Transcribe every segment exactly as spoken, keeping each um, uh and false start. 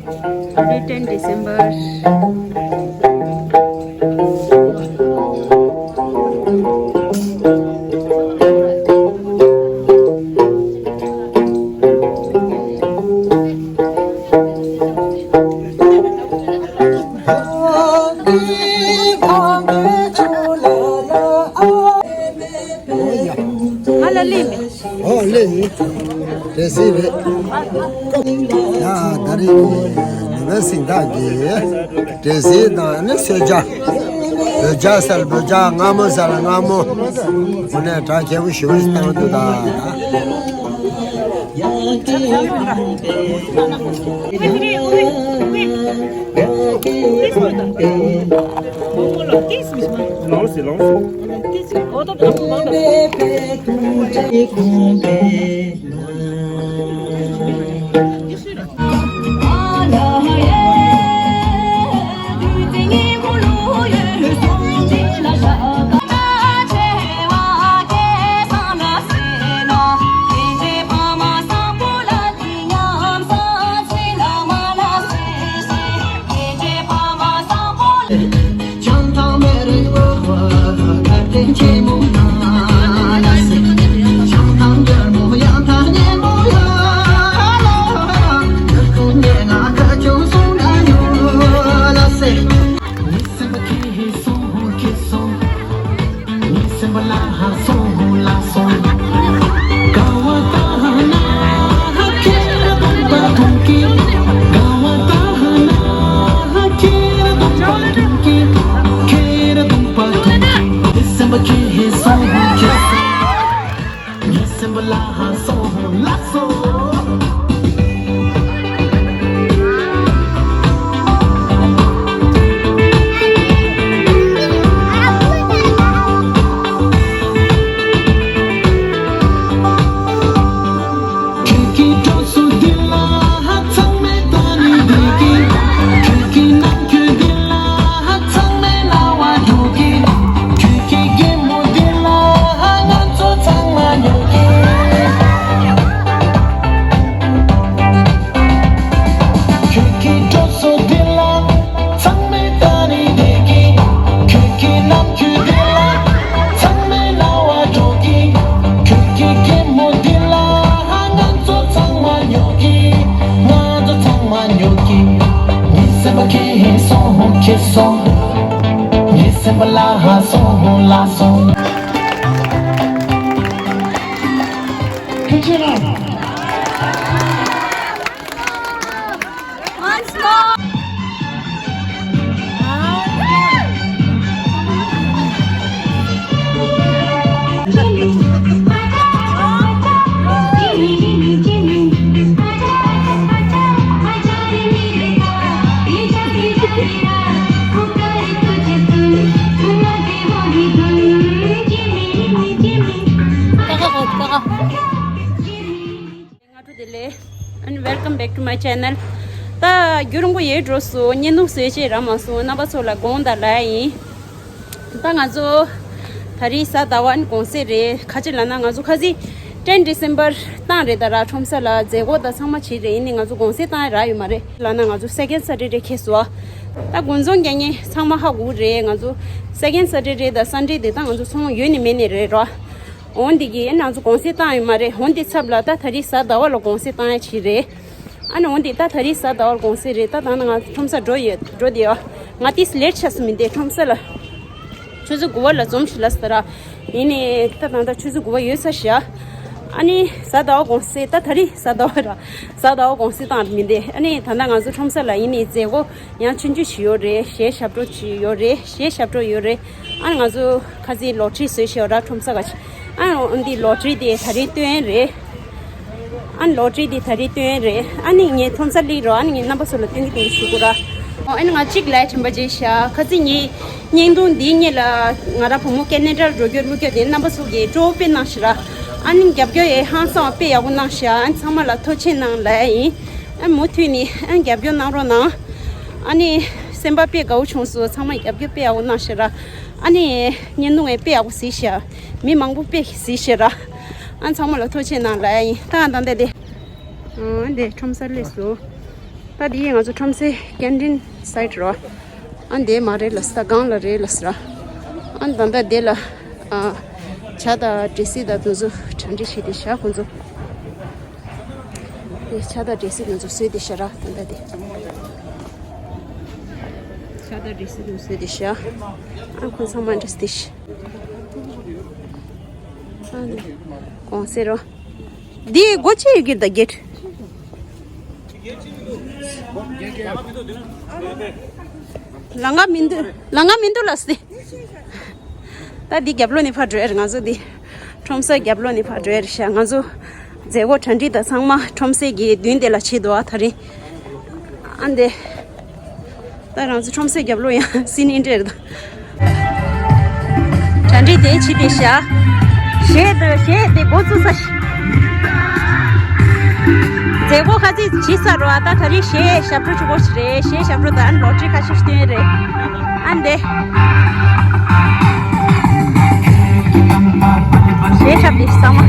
Today ten December. ང་ལ་ལས་མེད། ཨོ་ལེ། དེ་སྲིད་རེད། ཡ་ད་རེས་ཀྱི་ནུ་བའི་སེང་སྟག་གི་དེ་སྲིད་དང་ནི་གསོལ་ཇ། འབོད་ཇ་ཟེར་འབོད་ཇ། མངར་མོ་ཟེར་མངར་མོ། དངོས་གནས་གྲ་རྒྱས་པོ་ཞེ་པོ་ཞིག་བཏང་འདུག་ད། ཁྱོད་ཀྱི་གྲོགས་སུ་འདི་ལ་ཚང་མས་ད་ནི་བདེ་གི། ཁྱོད་ཀྱི་ནམ་རྒྱུན་འདི་ལ་ཚང་མས་རྣ་བ་འགྲོ་གི། ཁྱོད་ཀྱི་གད་མོ་འདི་ལ་ང་ཚོ་ཚང་མ་ཉོ་གི། ང་ཚོ་ཚང་མ་ཉོ་གི། ངའི་སེམས་པ་ཁེངས་སོང་། ཁེངས་སོང་། ངའི་སེམས་པ་ལྷག་སོང་། ལྷག་སོང་། ཐུགས་རྗེ་གནང་། Once more. སྔ་དྲོ་བདེ་ལེགས། And welcome back to my channel. ད་རྒྱུན་རིང་པོ་ཡོལ་འགྲོ་སོང་། བརྙན་ཐུང་བཟོས་བྱས་རག་མ་སོང་། རྣམ་པ་ཚོ་ལ་དགོངས་དག་ལབ་ཡིན། ད་ང་ཚོ་ད་རེས་གཟའ་ཟླ་བ་ནི་དགོང་ཟས་རེད། ག་ཅི་ལབ་ན་ང་ཚོ་ཁ་སང་ten December བཏང་རེད། ད་ར་ཁྲོམ་ས་ལ་མཛད་སྒོ་ད་ཚང་མ་བྱས་རེད། ཡིན་ནའི་ང་ཚོ་དགོང་ཟས་བཏང་ཡ་རག་ཡོད་མ་རེད། ལབ་ན་ང་ཚོ་second Saturday ཁེལ་སོང་། ད་དགུན་ཚོང་རྒྱག་མཁན་ཚང་མ་ཧ་གོ་རེད། ང་ཚོ་second Saturday དང་Sunday དེ་ད་ང་ཚོ་ཚོང་ཡོད་ནི་མེད་ནི་རེད་ར། འོན་ཏེ་གི་ང་ཚོ་དགོང་ཟས་བཏང་ཡོད་མ་རེད། འོན་ཏེ་ཚབ་ལ་ད་ད་རེས་གཟའ་ཟླ་བ་ལ་དགོང་ཟས་བཏང་ཡ་ཅིག་རེད། ཨ་ནི་འོན་ཏེ་ད་ད་རེས་གཟའ་ཟླ་བ་ལ་དགོང་ཟས་རེད། ད་ད་ནི་ང་ཁྲོམ་ས་འགྲོ་ཡོད་འགྲོ་དེ་ཡོད། ང་ཏིས་late ཆགས་སོང་མི་འདུག་ཁྲོམ་ས་ལ། ཆུ་ཚོད་དགུ་པ་ལ་འཛོམས་ཤིག་ལབ་ཟེར་ར། ཡིན་ནའི་ད་ད་ད་ཆུ་ཚོད་དགུ་པ་ཡོལ་ཚར་ཤག་ཨ་ནི་གཟའ་ཟླ་བ་དགོང་ཟས་ད་ད་རེས་གཟའ་ཟླ་བ་ར། གཟའ་ཟླ་བ་དགོང་ཟས་བཏང་མི་འདུག་ཨ་ནི་ད་ད་ང་ཚོ་ཁྲོམ་ས་ལ་ཡིན་ནའི་མཛད་སྒོ་ཡང་ཆུང་ཆུང་ཞིག་ཡོད་རེད། གཞས་ཞབས་བྲོ་ཞིག་ཡོད་རེད། གཞས་ཞབས་བྲོ་ཡོད་རེད། ཨ་ནི་ང་ཚོ་ཁ་སང་ལོ་ཊ་རི་བཟོས་ཤག་ར་ཁྲོམ་ས་ག་ཅིག་ཨ་ནི་འདི་ལོ་ཊ་རི་དེ་ད་རེས་བཏོན་རེད། ཨ་ནི་ལོ་ཊ་རི་དེ་ད་རེས་བཏོན་རེད། ཨ་ནི་ངས་ཁྲོམ་ས་སླེབས་རོགས། ཨ་ནི་ངས་རྣམ་པ་ཚོ་ལ་སྟོན་གི་སྟོན་གི་ཞུ་དགོས་ར། ཨོ་ཨ་ནི་ང་གཅིག་ལ་དྲན་པ་བརྗེད་ཤག་ཁ་སང་ངས་བརྙན་ཐུང་འདིའི་སྔོན་ལ་ང་ར་བུ་མོ་ཁེ་ན་ཌ་ལ་འགྲོ་རྒྱུར་བླུགས་རྒྱུ་དེ་རྣམ་པ་ཚོ་གིས་སྤྲོ་པོ་གནང་ཤག་ར། ཨ་ནི་རྒྱབ་སྐྱོར་ཡང་ཧང་སང་བ་དཔེ་ཡག་པོ་གནང་ཤག་ཨ་ནི་ཚང་མ་ལ་ཐུགས་རྗེ་གནང་ལབ་ཡ་ཡིན། ཨ་ནི་མུ་མཐུད་ནས་ཨ་ནི་རྒྱབ་སྐྱོར་གནང་རོགས་གནང་། ཨ་ནི་སེམས་པ་དཔེ་དགའ་བོ་བྱུང་སོང་། ཚང་མ་རྒྱབ་སྐྱོར་དཔེ་ཡག་པོ་གནང་ཤག་ར། ཨ་ནི་བརྙན་ཐུང་ཡང་དཔེ་ཡག་པོ་གཟིགས་ཤག་མི་མང་པོ་དཔེ་གཟིགས་ཤག་ར། ཨ་ནི་ཚང་མ་ལ་ཐུགས་རྗེ་གནང་ལབ་ཡ་ཡིན། ད་ད་ལྟ་དེ། ཨ་འདི་ཁྲོམ་ས་སླེབས་སོང་། ད་འདི་ང་ཚོ་ཁྲོམ་སའི་ཀན་ཊིན་སའིཌ་རོ། ཨ་འདི་མ་རེད་ལ་ས་སྒང་ལ་རེད་ལ་ས་ར། ཨ་ད་ལྟ་འདི་ལ་ཨ་ཇ་དང་འབྲས་སིལ་དང་དེ་ཚོ་གྲ་སྒྲིག་བྱས་ཏེ་བཞག་ཁོང་ཚོ། དེ་ཇ་དང་འབྲས་སིལ་དེ་ཚོ་བཟོས་ཏེ་བཞག་ར་ད་ལྟ་དེ། ཇ་དང་འབྲས་སིལ་དེ་ཚོ་བཟོས་ཏེ་བཞག་ཨ་ཁོང་ཚང་མ་འདྲེས་ཏེ་བཞག་ཨ་འདི་གོང་སེ་རོ། འདི་སྒོ་ཕྱེ་ཡོད་ཀྱི་རེད་ད་གེ་ཊི། ལམ་ཁ་མི་འདུག་ལམ་ཁ་མི་འདུག་ལགས་སེ། ད་འདི་རྒྱབ་ལོགས་ནས་ཕར་འགྲོ་ཡ་རེད་ང་ཚོ་འདི། ཁྲོམ་སའི་རྒྱབ་ལོགས་ནས་ཕར་འགྲོ་ཡ་རེད་ཤག་ང་ཚོ་མཛད་སྒོ་གྲ་སྒྲིག་དང་ཚང་མ་ཁྲོམ་སའི་གི་མདུན་དེ་ལ་བྱེད་འདུག་ཨ་དེ་རིང་། ཨ་འདི། ད་རང་ཚོ་ཁྲོམ་སའི་རྒྱབ་ལོགས་ཡང་སིན་ཨིན་འདྲ་རེད་ད། གྲ་སྒྲིག་དེ་བྱས་ཏེ་བཞག་གཞས་དེ་གཞས་དེ་འགོ་བཙུགས་ས་ཞིག་མཛད་སྒོ་ཁ་ཚིག་བྱེད་ས་རོ། ཨ་ད་ད་རིང་གཞས་ཞབས་བྲོ་ཆུ་བོ་ཞིག་རེད། གཞས་ཞབས་བྲོ་དང་ཨ་ནི་ལོ་ཊ་རི་ཁ་ཤས་ཤིག་སྟོན་རེད། ཨ་འདི། གཞས་ཞབས་དེ་ཞིག་ཚང་མ།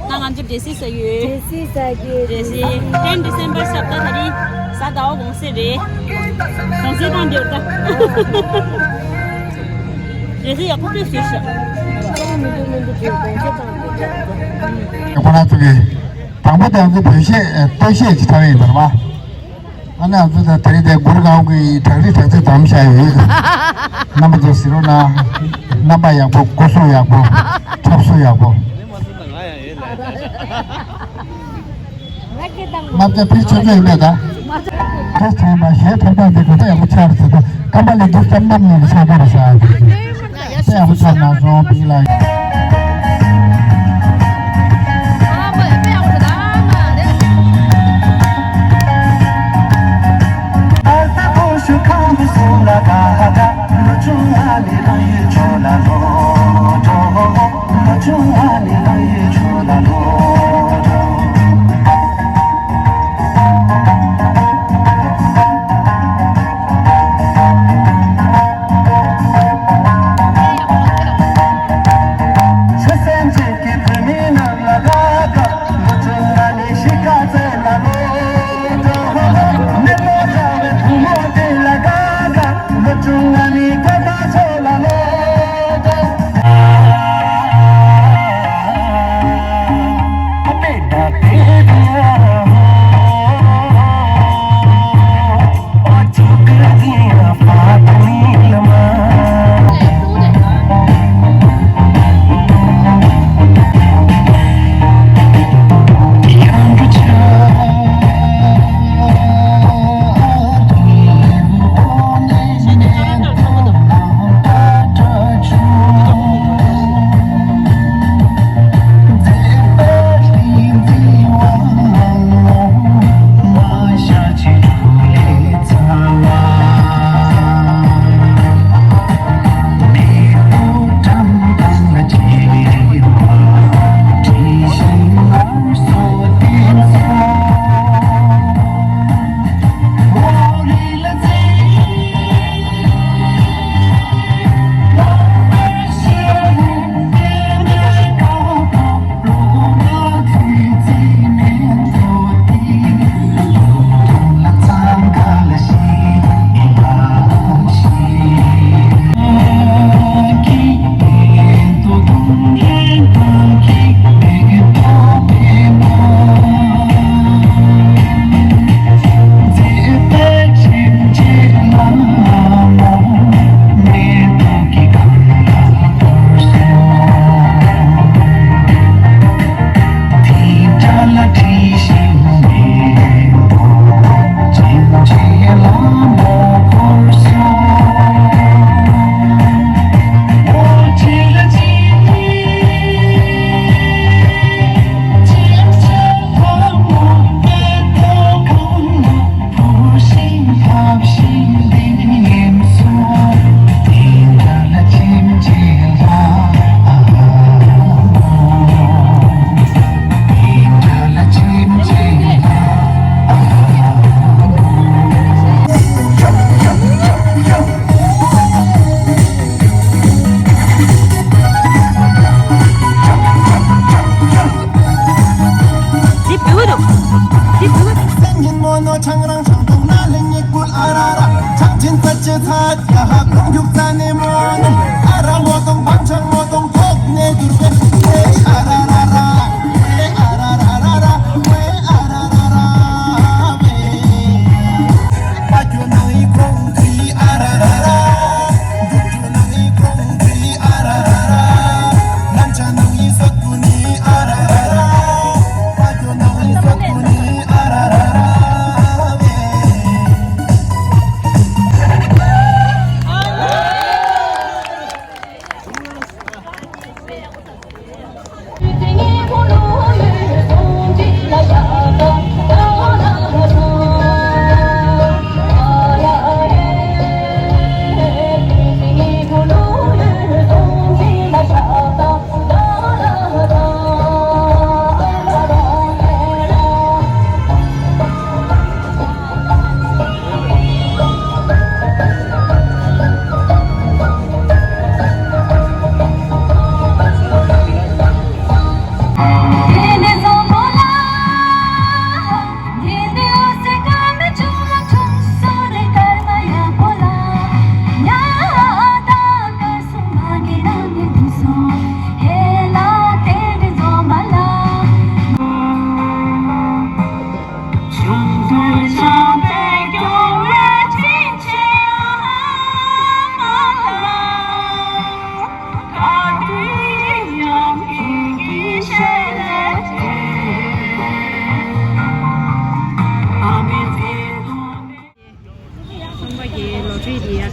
ད་ང་ཚོ་འབྲས་སིལ་ཟ་ཡོད། འབྲས་སིལ་ཟ་གི། འབྲས་སིལ་ཊེན་ཌི་སེམ་པར་ས་ད་ད་རིང་གཟའ་ཟླ་བ་གུང་སེང་རེད། གུང་སེང་བཏང་འདིར་ད། འབྲས་སིལ་ཡག་པོ་དཔེ་བཟོས་ཤག་མི་འདུག་མི་འདུག་གུང་སེང་བཏང་འདིར་ད། ཁོ་རང་ཚོ་གི་དང་པོ་དེ་ང་ཚོ་བོད་གཞས་སྟོད་གཞས་ཅིག་ཚར་ཡིན་པ་རེད་པ། ཨ་ནི་ང་ཚོ་ད་དེ་རིང་དེ་གུར་ཁང་གི་བྲག་རི་བྲག་རྩེ་དམ་བཞག་ཡོད། རྣམ་པ་ཚོ་གཟིགས་རོགས་གནང་། རྣམ་པ་ཡག་པོ། སྒོ་སྲུང་ཡག་པོ། ཁྲབ་སོ་ཡག་པོ། མ་ཚད་ཕིར་ཆོས་ཚོད་ཡིན་པས་ད། ཁྲེས་བྱས་པ་གཞས་ཐོབ་ཐང་དེ་གོ་ད་ཡག་པོ་ཆགས་རེད་ཟེར་ད། ཀམ་པ་ལི་འདི་བསམ་མམ་ནས་ཆགས་པ་རེད་ཤག་དེ་ཡག་པོ་ཆགས་ན་སོང་བིག་ལ། ཆང་རང་ཆང་འཐུང་ན་ལེན་ཉེ་ཀུལ་ཨ་ར་ར། ཆང་ཆེན་ཚ་ཆེ་ཚ་ཡ་ཧ་ཁོང་རྒྱུག་ཚ་ནས་མོ་ནི། ཨ་ར་མོ་དང་བང་ཆང་མོ་དང་ཐོག་ནས་དུར་བས་ཨ་ར་ར་ར། ཨ་ར་ར་ར་ར། ཨ་ར་ར་ར་ར། པ་ཀྱོ་ནང་ཡི་ཁོང་ཁྲི་ཨ་ར་ར་ར། རྒྱུག་ཀྱོ་ནང་ཡི་ཁོང་ཁྲི་ཨ་ར་ར་ར། ནམ་ཆ་ནང་ཡི་སོ་ཀུ་ནི་ཨ་ར་ར་ར། པ་ཀྱོ་ནང་ཡི་སོ་ཀུ་ནི་ཨ་ར་ར་ར།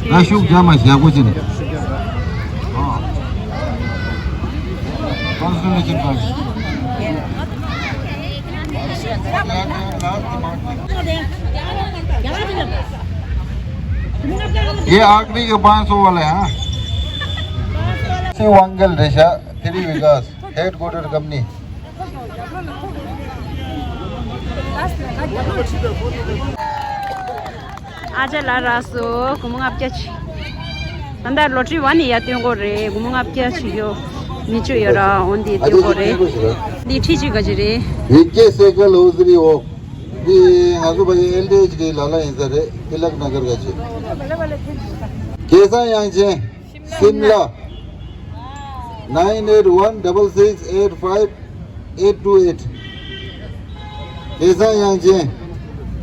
ང་ཤུགས་རྒྱ་མ་ཞག་པོ་ཅིག ये आखिरी के पाँच सौ वाले हैं। श्री वांगल रेशा, थ्री विकास, headquarter company. ཨ་ཅག་ལ་རག་སོ། སྒོར་མོ་ལྔ་བརྒྱ་ཅིག་ད་ལྟ་ལོ་ཊི་རི་ཝན་ནས་ཡར་སྟོན་དགོས་རེད། སྒོར་མོ་ལྔ་བརྒྱ་ཅིག་ཡོད། མི་བཅུ་ཡོད་ར། འོན་ཏེ་སྟོན་དགོས་རེད། འདི་ཁྲི་གཅིག་ག་ཅིག་རེད། ཡི་གེ་སེ་ཀ་ལོ་ཟི་རི་འོག་འདི་ང་ཚོ་ཕ་གི་ཨེལ་ཌི་ཨེཆ་ཌི་ལ་ལ་ཡིན་ས་རེད། ཏི་ལག་ན་གར་ག་ཅིག་སྐལ་བཟང་དབྱངས་ཅན། Simla, nine eight one double six eight five eight two eight. སྐལ་བཟང་དབྱངས་ཅན།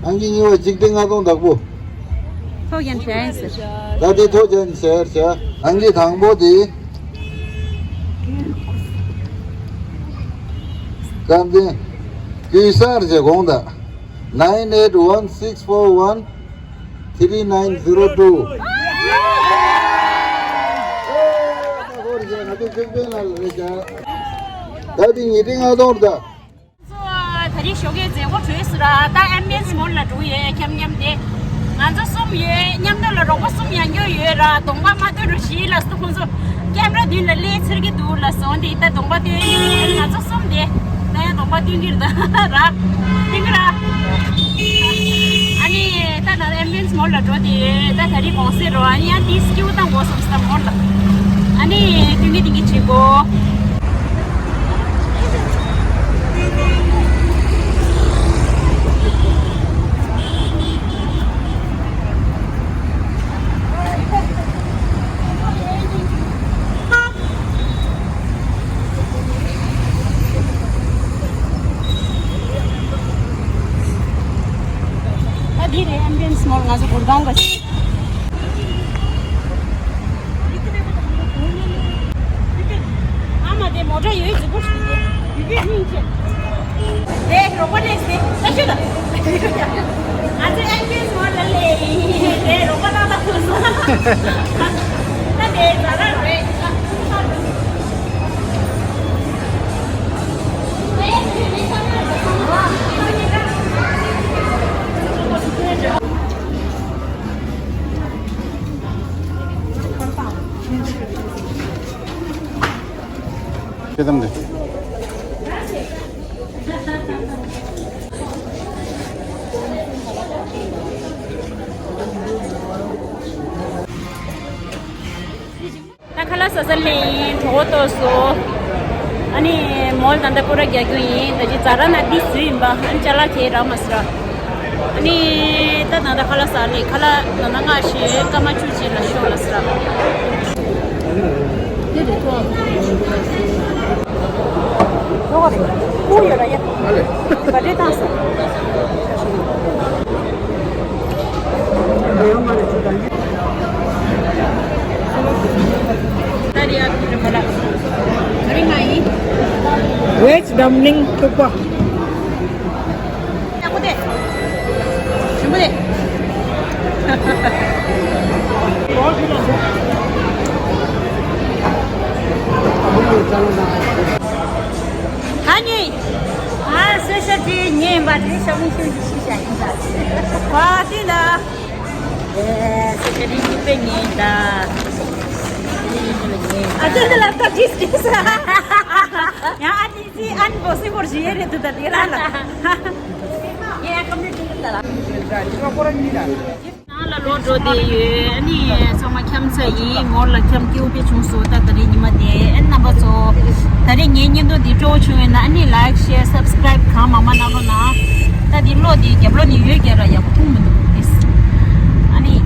ཨང་ཀི་གཉིས་པ་གཅིག་སྟེང་ལྔ་སྟོང་བདག་པོ། ཐོག་ཀྱང་བྱས་ཡིན་ཟེར། ད་དེ་ཐོག་ཀྱང་བྱས་བྱས། ཨང་ཀི་དང་པོ་དེ། བཀའ་འཛིན། གུས་སར་བྱས་དགོངས་དག nine eight one six four one three nine zero two. ད་དེ་ཉིས་ཁྲི་ལྔ་སྟོང་རེད་ད། ད་རེས་ཞོགས་ཀས་མཛད་སྒོ་གྲོལ་སོང་ར། ད་ཨེམ་བི་ཡེ་སི་མོལ་ལ་འགྲོ་ཡོད། འཁྱམ་འཁྱམ་དེ། ང་ཚོ་གསུམ་ཡོད། མཉམ་དུ་ལ་རོགས་པ་གསུམ་ཡང་སྐྱོར་ཡོད་ར། གདོང་པ་མ་སྟོན་རོགས་ཞེས་ལ་སོ། ཁོང་ཚོ་ཀེམ་ར་མདུན་ལ་སླེབས་ཚར་གྱི་འདུག་ལ་སོང་། དེ་ད་གདོང་པ་སྟོན་ཡོད། ང་ཚོ་གསུམ་དེ། ད་ཡང་གདོང་པ་སྟོན་གྱི་རེད་ད་ར། སྟོན་གྱི་ར། ཨ་ནི་ད་ད་ཨེམ་བི་ཡེ་སི་མོལ་ལ་འགྲོ་དེ། ད་ད་རེས་གོང་སེ་རོ། ཨ་ནི་ཡང་དེ་སྐྱིད་པོ་བཏང་དགོས་བསམ་སྟབས་མོལ་ལ། ཨ་ནི་སྟོན་གྱི་སྟོན་གྱི་བྱེད་དགོས། ད་འདི་རེད། ཨེམ་བི་ཡེ་སི་མོལ་ང་ཚོ་གུར་གོང་ག་ཨ་མ་དེ་མོ་ཊ་ཡོད་ཟིག་པོ་ཞིག་དེ་རོགས་པ་ལས་སེ་ད་ཤོད་ད། ང་ཚོ་ཨེམ་བི་ཡེ་སི་མོལ་ལ་ལས་ཡིན། དེ་རོགས་པ་ཏག་ཏག་ཐུག་སོང་། ད་དེ་ཛ་ར་རེད། ཁྱེད་དམ་དེ། ད་ཁ་ལག་ཟ་ས་ལེ་ཡིན། གྲོད་ཁོག་ལྟོགས་སོང་། ཨ་ནི་མོལ་ད་ལྟ་པུ་ར་རྒྱག་རྒྱུ་ཡིན། ད་ཅི་ཛ་ར་ན་འདི་སུ་ཡིན་པ། ཨ་ནི་ཅ་ལག་ཁྱེར་རག་མ་སོང་། ཨ་ནི་ད་ད་ལྟ་ཁ་ལག་ཟ་ནི། ཁ་ལག་ད་ལྟ་སྔ་ཕྱི་སྐར་མ་བཅུ་གཅིག་ལ་ཤོག་ལ་ཟེར། Veg dumpling ཐུག་པ། ཡག་པོ་དེ། ཞིམ་པོ་དེ། ད་ཉོས། ཨ་སོ་ཤ་དེ་ཉོས་པ་དེ་ཞྭ་མོ་ཤིང་གི་ཤི་ཤ་ཡིན་པ། བ་དེ་ལ། ཨེ་སོ་ཤ་དེ་ཉོས་པའི་ཉོས་ད། ཨ་དེ་ལ་ད་ཇིས་ཇིས། ཡང་ཨ་དེ། སི་ཨན་བོ་སི་ཧོར་ཞི་ཡེ་རེ་དུ་ད་དེ་ར་ལ། ཡེ་ཡ་ཀམ་ནི་ཏི་ཏ་ལ། ནང་ལ་ལོག་འགྲོ་བསྡད་ཡོད། ཨ་ནི་ཚང་མ་འཁྱམ་ཚར་ཡིན། ངོ་ལ་འཁྱམ་སྐྱིད་པོ་བྱུང་སོང་། ད་ད་རེས་ཉི་མ་དེ་ཨེ་རྣམ་པ་ཚོ། ད་རེས་ངའི་བརྙན་ཐུང་འདི་སྤྲོ་བོ་བྱུང་ཡོད་ན་ཨ་ནི་ལའིག་ཤེར་སབ་སི་ཀ་རའིབ་གང་མང་མང་གནང་རོགས་གནང་། ད་འདི་གློག་འདི་རྒྱབ་ལོགས་ནས་ཡོད་ཀྱང་ར་ཡག་པོ་མཐོང་མི་འདུག་ཨ་ནི།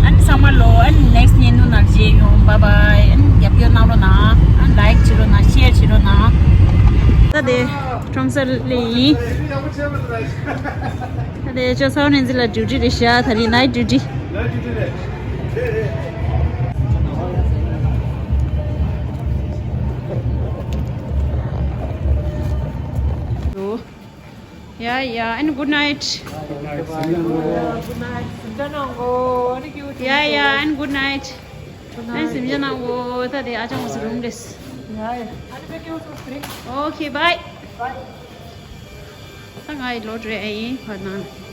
ཨ་ནི་ཚང་མ་ལོ་ཨ་ནི་ནེག་སི་ཊི་བརྙན་ཐུང་ནང་མཇལ་ཡོང་། བཱའི་བཱའི། ཨ་ནི་རྒྱབ་སྐྱོར་གནང་རོགས་གནང་། ཨ་ནི་ལའིག་བྱེད་རོགས་གནང་། ཤེར་བྱེད་རོགས་གནང་། ད་དེ་ཁྲོམ་ས་ལ་ཡིན། ད་དེ་ཅོ་སའོ་ནན་ཛི་ལ་ཌིའུ་ཊི་རེད་ཤག་ད་རེས་ནའིཊ་ཌིའུ་ཊི། Yeah, yeah, and good night. Good night. Yeah, yeah, and good night. And སེམས་ཅན་ནང་གོ་ད་དེ་ཨ་ཅང་ངོ་སུ་རུམ་རེད། Okay, bye. Bye. ད་ང་ཡི་ལོ་རེ་ཨེ་ཡིན་བར་ན།